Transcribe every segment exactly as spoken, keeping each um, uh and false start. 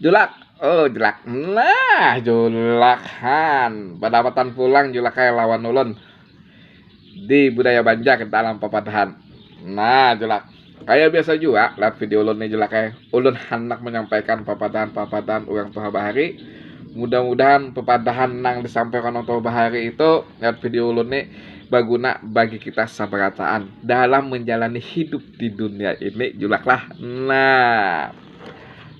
Julak. Oh, julak. Nah, julak han. Badapatan pulang julak ai lawan ulun di budaya Banjar dalam papadahan. Nah, julak. Kaya biasa jua, lihat video ulun ni julak ai. Ulun handak menyampaikan papadahan-papadahan urang tuha bahari. Mudah-mudahan papadahan nang disampaikan urang tuha bahari itu, lihat video ulun ni, baguna bagi kita sabarataan dalam menjalani hidup di dunia ini, julak lah. Nah,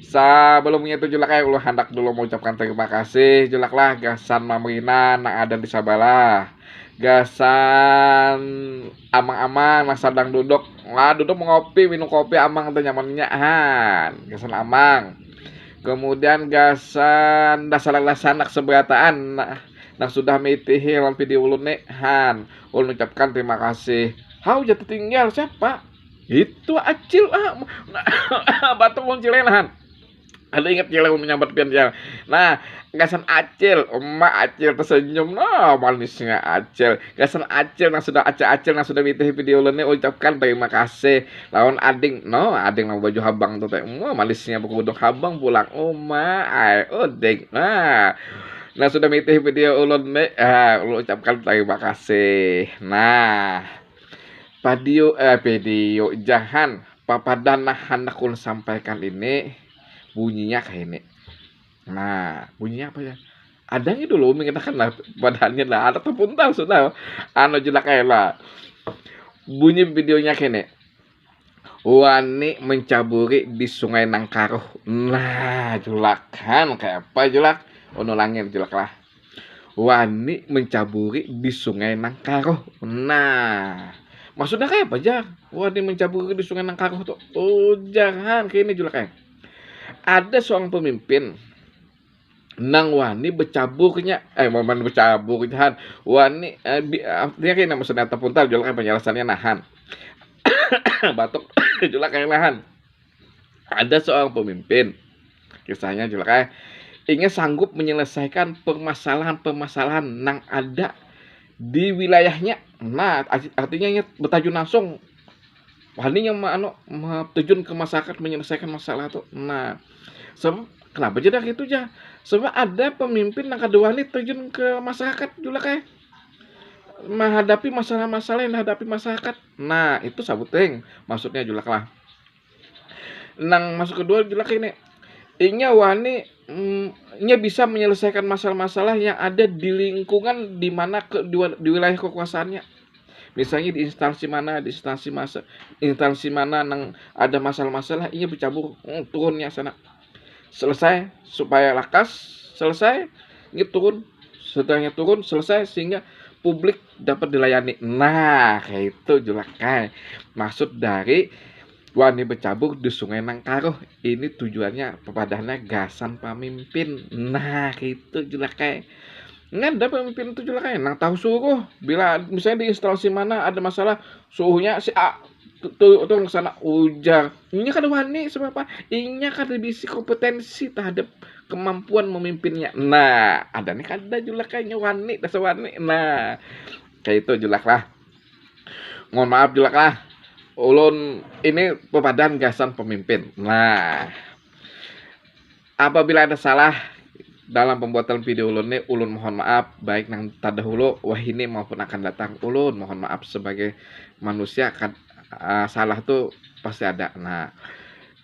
sebelumnya itu julak ai, ulun handak dulu mengucapkan terima kasih julak lah gasan Mamrina nang ada di sabalah, gasan amang-amang nang sadang duduk lah, duduk mengopi, minum kopi, amang tu nyamannya han, gasan amang. Kemudian gasan dasar-dasar anak seberataan nah, nang sudah mitihi lawan video ulun ni han, ulun ucapkan terima kasih. Hau jatuh tinggal siapa? Itu Acil ah. Batuk ulun cilai nah han. Ada ingat cilai menyambat pian ya. Nah, gasan Acil, emak Acil tersenyum, nah manisnya Acil. Gasan Acil nang sudah, Acil Acil nang sudah mitihi video ulun ni, ucapkan terima kasih. Lawan ading, no ading nang baju habang tu teh, wah manisnya berkudung habang pulang, uma ai uding. Nah, nah sudah mitihi video ulun ni, ah, ulun ucapkan terima kasih. Nah, video eh video jahan papadan nah handak ulun sampaikan ini bunyinya kayak ini. Nah, bunyinya apa ya? Ada nih dulu mengatakan lah, padahalnya lah ada terpuntal sudah. Anu jelak kayak lah. Bunyi videonya kene. Wani mencaburi di sungai nang karuh. Nah, julakan kayak apa julak? Ono langit julak lah. Wani mencaburi di sungai nang karuh. Nah, maksudnya kayak apa jar? Wani mencaburi di sungai nang karuh tuh. Oh, jangan kayak ini julak kayak. Ada seorang pemimpin nang wani becaburnya, eh, wani becaburnya han, wani eh, bi, artinya kayak maksudnya terpuntal julak penjelasannya nahan. Batuk julak kayak nahan. Ada seorang pemimpin, kisahnya julak eh, ingin sanggup menyelesaikan permasalahan-permasalahan nang ada di wilayahnya. Nah, artinya bertajun langsung wani yang anu terjun ke masyarakat menyelesaikan masalah tuh. Nah, sebab kenapa jadi gitu ya? Sebab ada pemimpin yang kedua nih terjun ke masyarakat juga kayak menghadapi masalah-masalah yang dihadapi masyarakat. Nah, itu sabuting maksudnya julak lah. Nang masuk kedua julak ini, inya wani mm, inya bisa menyelesaikan masalah-masalah yang ada di lingkungan di mana ke di, di wilayah kekuasaannya. Misalnya di instansi mana, di instansi masa, instansi mana nang ada masalah-masalah, inya bercabur hmm, turunnya sana. Selesai supaya lakas selesai, ini turun, setelahnya turun selesai sehingga publik dapat dilayani. Nah, kayak itu julak kai. Maksud dari wani bercabur di sungai nang karuh. Ini tujuannya pepadahannya gasan pemimpin. Nah, kayak itu julak kai. Ini ada pemimpin itu julak kai nang tahu suruh. Bila misalnya di instansi mana ada masalah, suruhnya si A turun ke sana ujar. Inya kada wani sebab apa? Inya kada bisi kompetensi terhadap kemampuan memimpinnya. Nah, ada nih kada julak kayaknya wani, dasar wani. Nah, kayak itu julak lah. Mohon maaf julak lah. Ulun ini pepadan gasan pemimpin. Nah, apabila ada salah dalam pembuatan video ulun nih, ulun mohon maaf baik nang terdahulu wahini maupun akan datang. Ulun mohon maaf sebagai manusia kan uh, salah tuh pasti ada. Nah,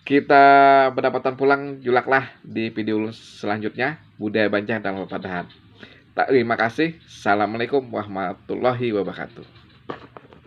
kita berdapatan pulang julak lah di video selanjutnya, budaya Banjar dalam pepadahan. Terima kasih. Assalamualaikum warahmatullahi wabarakatuh.